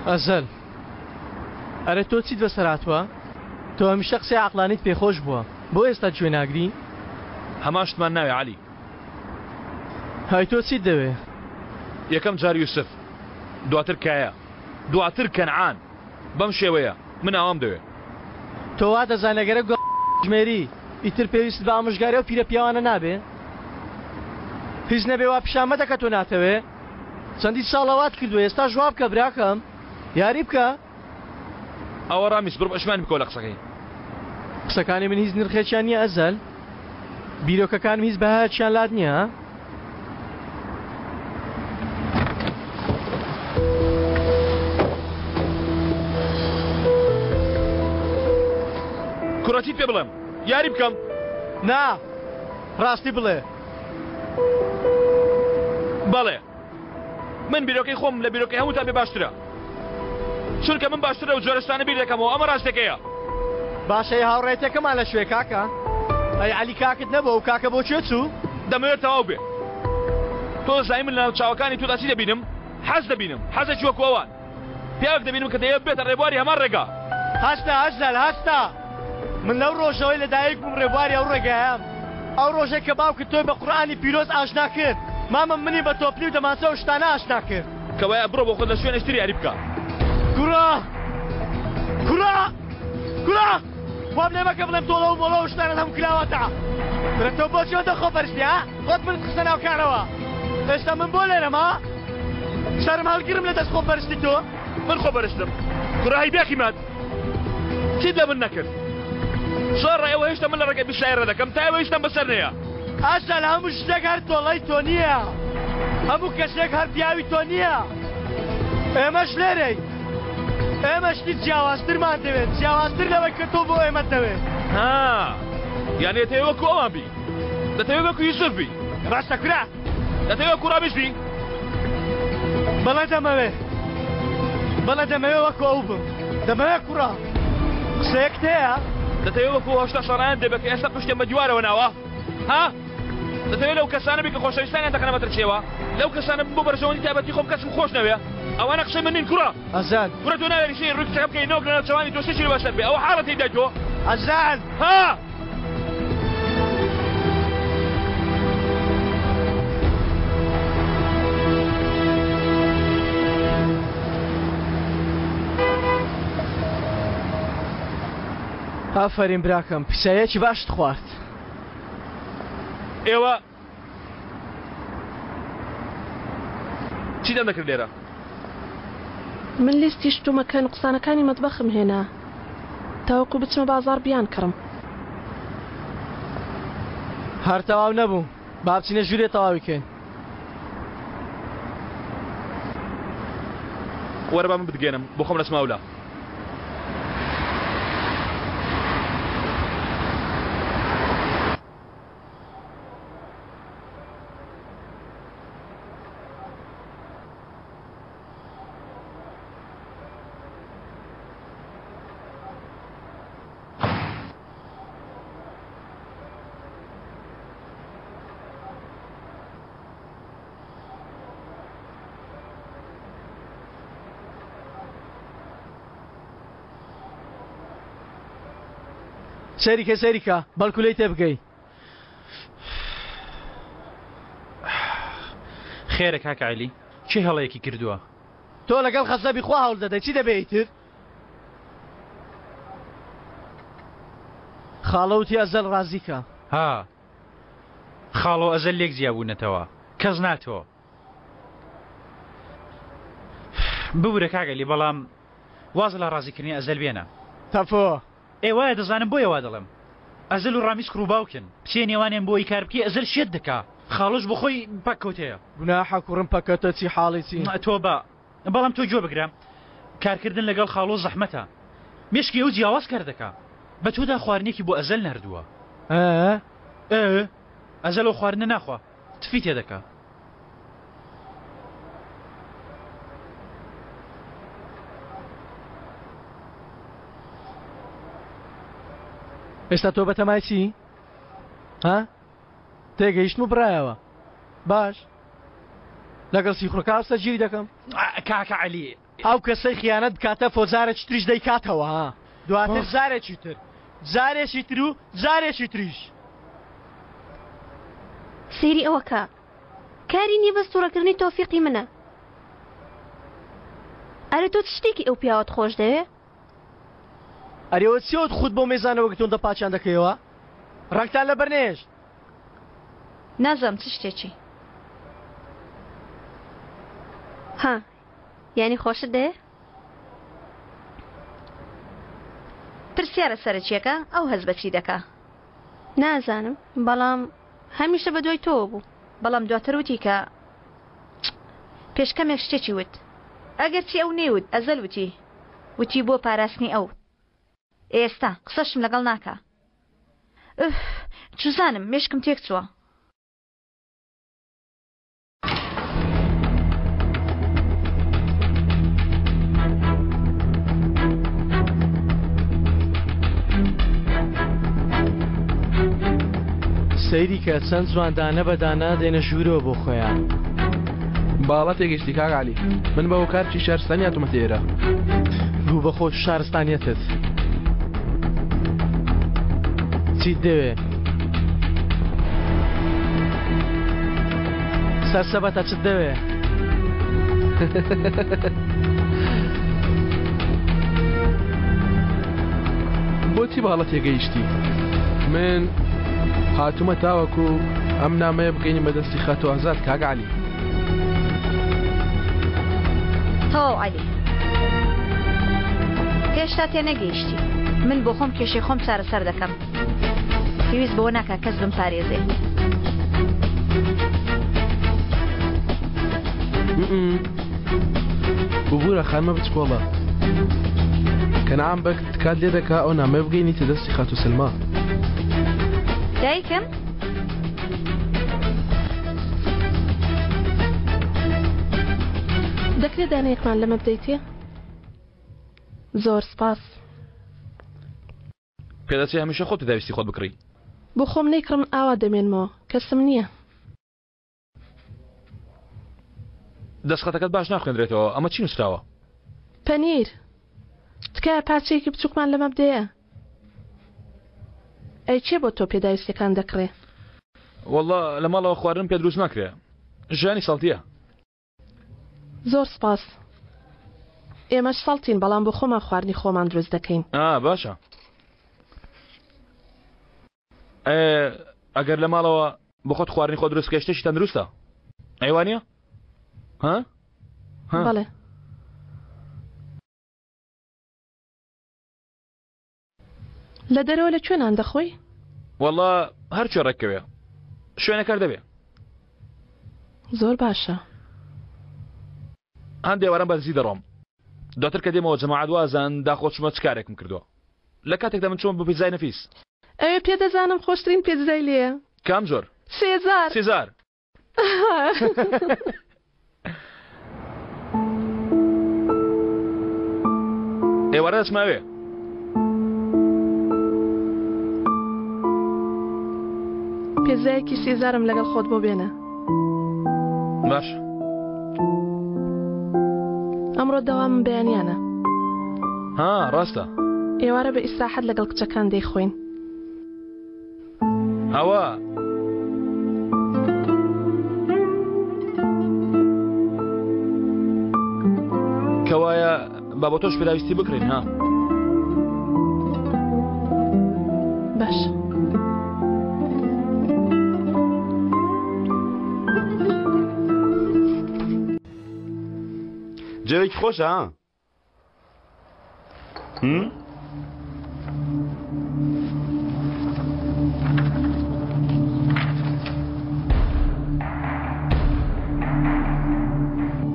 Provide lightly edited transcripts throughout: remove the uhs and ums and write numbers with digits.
ئەزەل ئەرێ تۆ چیت بەسەر هاتووە؟ تۆ هەمیشە قسەی عەقڵانیت پێخۆش بووە بۆ ئێستا گوێ ناگری؟ هەمان شتمان ناوێ عەلی. هەی تۆ چیت دەوێ؟ یەکەم جار یوسف دواتر کایە دواتر کەنعان بەم شێوەیە من ئاوام دەوێ. تۆ وا دەزانی ئەگەر ئەو ژمێری ئیتر پێویستت بە ئامۆژگاری ئەو پیرە پیاوانە نابێ؟ هیچ نەبێ وا پیشان مەدە کە تۆ ناتەوێ. چەندین ساڵە وات کردووە ئێستاش وا بکە براکەم یاری بکە. ئەوە ڕامیس بڕۆ پەشیمانی بکەوە لە قسەکەی. قسەکانی من هیچ نرخێکیان نییە ئەزەل؟ بیرۆکەکانم هیچ بەهایەکیان لات نییە ها؟ کوڕە چیت پێ بڵێم؟ یاری بکەم؟ نا ڕاستی بڵێ. بەڵێ من بیرۆکەی خۆم لە بیرۆکەی هەمووتان پێ باشترە چونکە من باشتر لەو جۆرە شتانە بیر دەکەمەوە ئەمە ڕاستەکەیە. باشە ئەی هاوڕێیەتەکەمان لە کوێ کاکە؟ ئەی عەلی کاکت نەبوو ئەو کاکە بۆ کوێ چوو؟ دەمەوێت تەواو بێ. تۆ دەزانی من لەناو چاوەکانی تۆدا چی دەبینم؟ حەز دەبینم، حەزێکی وەکو ئەوان. پیاوێک دەبینم کە دەیەوێت ببێتە ڕێبواری هەمان ڕێگا. هەستە ئەزەل هەستە! من لەو ڕۆژەوەی لەدایک بووم ڕێبواری ئەو ڕێگایەم. ئەو ڕۆژەی کە باوکت تۆی بە قورئانی پیرۆز ئاشنا کرد، مامم منی بە تۆپلی و دەمانچە و شتانە ئاشنا کرد. کەوایە بڕۆ بۆ خۆت لە شوێنێکی تر یاری بکە. کوڕە! کوڕە! کوڕە! وام لێ مەکە بڵێم تۆڵە و مۆڵە و شتانەت هەموو کراوەتە. کورە تۆ بۆچی ئەوەندە خۆپەرستی ها؟ خۆت منت خستە ناو کارەوە. ئێستا من بۆ لێرەم ها؟ سەرم هەڵگرم لە دەست خۆپەرستی تۆ؟ من خۆپەرستم؟ کوڕە هەی بێقیمەت! چیت لە من نەکرد؟ زۆر ڕای ئەوە هێشتا من لە ڕێگای بیسایە ڕێدەکەم تا ئێوە هیچتان بەسەر نەیە. ئەسەل هەموو شتێک هەر تۆڵەی تۆ نییە، هەموو کەسێک هەر پیاوی تۆ نییە. ئێمەش لێرەین. ئێمە شتی جیاوازترمان دەوێت، جیاوازتر لەوەی کە تۆ بۆ ئێمەت دەوێت. ها، یانی دەتەوێ وەکو ئەوان بی؟ دەتەوێ وەکو یوسف بی؟ ڕاستە کورە. دەتەوێ وەکو ڕامیش بی؟ بەڵێ دەمەوێ. بەڵێ دەمەوێ وەکو ئەو بم. دەمەوێ کوڕە. قسەیەکت هەیە؟ دەتەوێ وەکو 80 ساڵانیان دەبێ کە ئێستا پشتیان بە دیوارەوە ناوە؟ ها؟ دەتەوێ لەو کەسانە بی کە خۆشەویستانیان دەخەنە مەترسیەوە؟ لەو کەسانە بم بۆ بەرژەوەندی تایبەتی خۆم کەسم خۆش نەوێ؟ ئەوانە قسەی من نین کوڕە. ئەزال. کوڕە تۆ ناوێری سەیری ڕووی کچەکە بکەی نەوەک لەناو چاوانی تۆ شتێکی لێ بەسەر بێ ئەوە حاڵەتی دای تۆ. ئەزال. ها؟ ئافەرین براکەم پیسایەکی باشت خوارد. ئێوە چیتان دەکرد لێرە؟ من لیستی شتومەکە نوقسانەکانی مەتبەخم هێنا تاوەکو بچمە بازاڕ بیانکڕم. هەر تەواو نەبوو با بچینە ژوورێ تەواوی کەین. وەرە با من بتگەیەنم بۆ خۆم دەچمە ئەولا. سەیری کە سەیری کە بەڵکو لێی تێبگەی. خێرە کاک عەلی کێ هەڵەیەکی کردووە؟ تۆ لەگەڵ خەزەبی خوا هەوڵ دەدەی چی دەبێ ئیتر؟ خاڵە وتی ئەزەل ڕازی کە. ها خاڵۆ ئەزەل لێک جیا بوونەتەوە کەس ناتۆ. ببورە کاک عەلی بەڵام واز لە ڕازیکردنی ئەزەل بێنە. تەفۆ. ئێ وایە دەزانم بۆیە وا دەڵێم ئەزەل و ڕامیس کوڕ و باوکن بچیە نێوانیان بۆ ئەوی کار بکەی ئەزەل شێت دەکا خاڵۆش بۆ خۆی پەککەوتەیە. گوناحە کوڕم پەکەتە چی حاڵی چی. تۆبە بەڵام تۆ گوێ بگرە کارکردن لەگەڵ خاڵۆ زەحمەتە مێشکی ئەو جیاواز کار دەکا بە تۆدا خواردنێکی بۆ ئەزەل ناردووە. ئە؟ ئێ ئەزەل ئەو خواردنە ناخوا تفی تێدەکا. ئێستا تۆ بەتەمای چی؟ ها؟ تێگەیشتم و بڕایەوە باش لەگەڵ سیخوڕەکە هاوسەرگیری دەکەم. کاکە عەلی. ئەو کەسەی خیانەت بکاتە فۆ جارێکی تریش دەیکاتەوە ها دواتر جارێکی تر جارێکی تر و جارێکی تریش. سەیری ئەوە کە کاری نیە بەس توڕەکردنی تۆفیقی منە. ئەرێ تۆ چ شتێکی ئەو پیاوەت خۆش دەوێ؟ ئەرێ ئەوە چیە وت خوت بۆ مێزانەوە گرتوون دە پاچیان دەکەیەوە ڕەنگتان لەبەر نێشت. نازانم چ شتێکی. ها یانی خۆشت دەوێ؟ پرسیارە سەرەکیەکە ئەو هەست بە چی دەکا؟ نازانم بەڵام هەمیشە بە دوای تۆوە بوو. بەڵام دواتر وتی کە پێش کەمێک شتێکی وت. ئەگەرچی ئەو نەیوت ئەزەل وتی. وتی بۆ پاراستنی ئەو. ئێستا قسەشم لەگەڵ ناکا. ئوف چوزانم مێشکم تێکچووە. سەیری کە چەند جوان دانە بە دانە دێنە ژوورەوە بۆ خۆیان. باڵا تێگەشتی کاک عەلی من بە هۆکارکی شارستانی هاتوومەتە ئێرە. گوو بە خۆت و شارستانیەتت. چیت دەوێ؟ سەرسەبەتە چت دەوێ؟ بۆچی باڵە تێگەیشتی؟ من هاتوومە تاوەکو ئەم نامەیە بگەینی بەدەستی خاتوو ئازاد کاک عەلی. تەواو عەلی هێشتا تێنەگەیشتی من بۆ خۆم کێشەی خۆم چارەسەر دەکەم پێویست بەوە ناکا کەس بمپارێزێ. ببورە خانمە بچکۆڵە کەنعان بەگ تکات لێ دەکا ئەو نامەیە بگەینیتە دەستی خاتوو سلما. دایکم دەکرێت دانەیەکمان لەمە بدەیتێ؟ زۆر سپاس. پێدەچێ هەمیشە خۆت پێداویستی خۆت بکڕی. بۆ خۆم نەیکڕم ئاوا دەمێنمەوە کەسم نییە. دەستخەتەکەت باش ناخوێندرێتەوە ئەمە چی نووسراوە؟ پەنیر. تکایە پارچەیەکی بچووکمان لەمە بدەیە. ئەی کێ بۆ تۆ پێداویستیەکان دەکڕێ؟ وەڵا لە ماڵەوە خواردنم پێ دروست ناکرێ ژیانی سەڵتیە. زۆر سپاس. ئێمەش سەڵتین بەڵام بۆ خۆمان خواردنی خۆمان دروست دەکەین. ئا باشە. ئێ ئەگەر لە ماڵەوە بۆ خۆت خواردنی خۆ دروست بکەی شتێکی تەندروستە. ئەی وانییە؟ ها؟ ها؟ بەڵێ. لە دەرەوە لە کوێ نان دەخۆی؟ وەڵا هەر کوێ ڕێککەوێ شوێنەکە هەر دەبێ. زۆر باشە. هەندێ واران بە دزی دەڕۆم دواتر کە دێمەوە جەماعەت وازان داخۆ چومە چ کارێکم کردووە لە کاتێکدا من چوومە بۆ پیتزای نەفیس. ئەوێ پێ دەزانم خۆشترین پیتزای لێیە. کام جۆر؟ سێزار. سیزار. ئێوارە دەچمە ئەوێ. پێزایەکی سێزارم لەگەڵ خۆت بۆ بێنە. باش. ئەمڕۆ دەوامم بەیانیانە. ها ڕاستە. ئێوارە بە ئیسراحەت لەگەڵ کچەکان دەیخۆین. ئەوە کەوایە با بۆ تۆش پێداویستی بکڕین ها باش جەوێکی خۆشە ها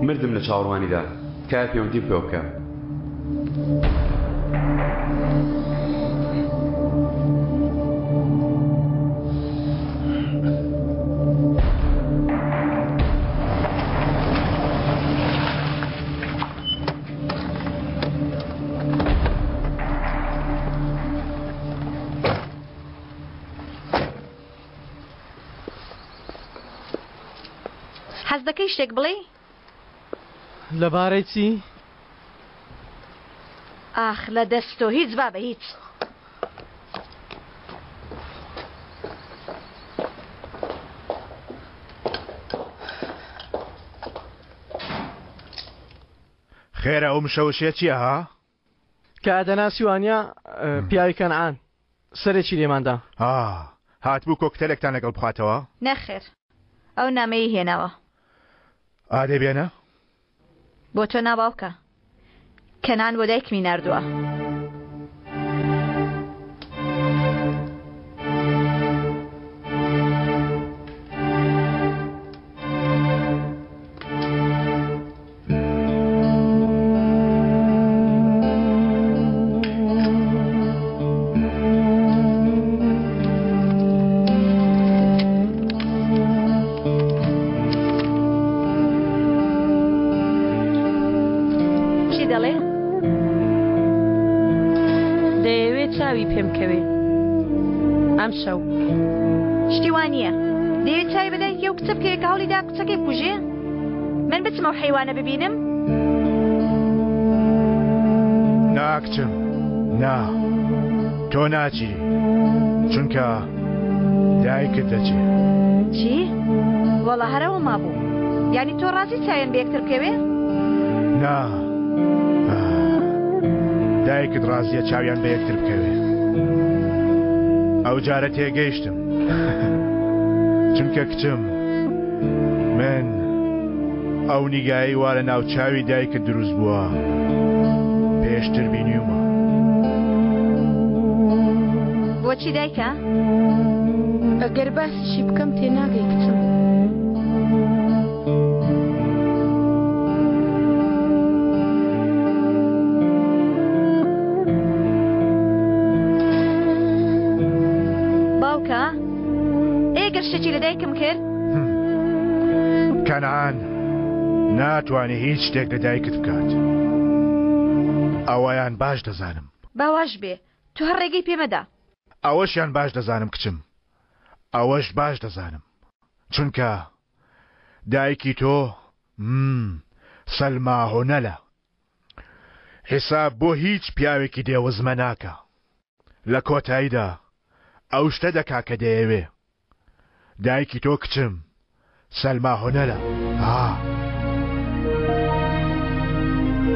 مردم لە چاوەڕوانیدا تکایە پەیوەندیم پێوە بکە. حەز دەکەی شتێک بڵێی؟ لەبارەی چی؟ ئاخ لە دەست تۆ هیچ بابە هیچ. خێرە ئەو مشەوشیە چیە ها؟ کە دەناسی وانە پیاوی کەنعان سەرێکی لێماندا. ها هاتبوو کۆکتەلێکتان لەگەڵ بخواتەوە؟ نەخێر ئەو نامەیەی هێناوە. ئادەی بێنە. بۆ تۆ نا باوکە کەنان بۆ دایکمی ناردووە. چی دەڵێ؟ دەیەوێ چاوی پێم کەوێ ئەمشەو. شتی وا نییە. دەیەوێ چاوی بە دایکی ئەو کچە بکەوێ کە هەوڵی دا کچەکەی بکوژێ؟ من بچم ئەو حەیوانە ببینم؟ نا کچم نا تۆ ناچی چونکە دایکت دەچێ. چی؟ وەڵا هەر ئەوە مابوو. یانی تۆ ڕازی چاویان بە یەکتر بکەوێ؟ نا دایکت ڕازیە چاویان بە یەکتر بکەوێ. ئەو جارە تێگەیشتم چونکە کچم من ئەو نیگایەی وا لە ناوچاوی دایکت دروست بووە پێشتر بینیومە. بۆچی دایکە؟ ئەگەر باسیشی بکەم تێناگەی کچم. باوکە ئێ گەر شتێکی لە دایکم کرد؟ کەنعان ناتوانێ هیچ شتێک لە دایکت بکات. ئەوەیان باش دەزانم. با واش بێ، تۆ هەر ڕێگەی پێ مەدە. ئەوەشیان باش دەزانم کچم، ئەوەش باش دەزانم. چونکە دایکی تۆ مم سەلما هۆنەلە. حیساب بۆ هیچ پیاوێکی دێوزمە ناکا. لە کۆتاییدا ئەو شتە دەکا کە دەیەوێ. دایکی تۆ کچم سەلما هونەرە ها.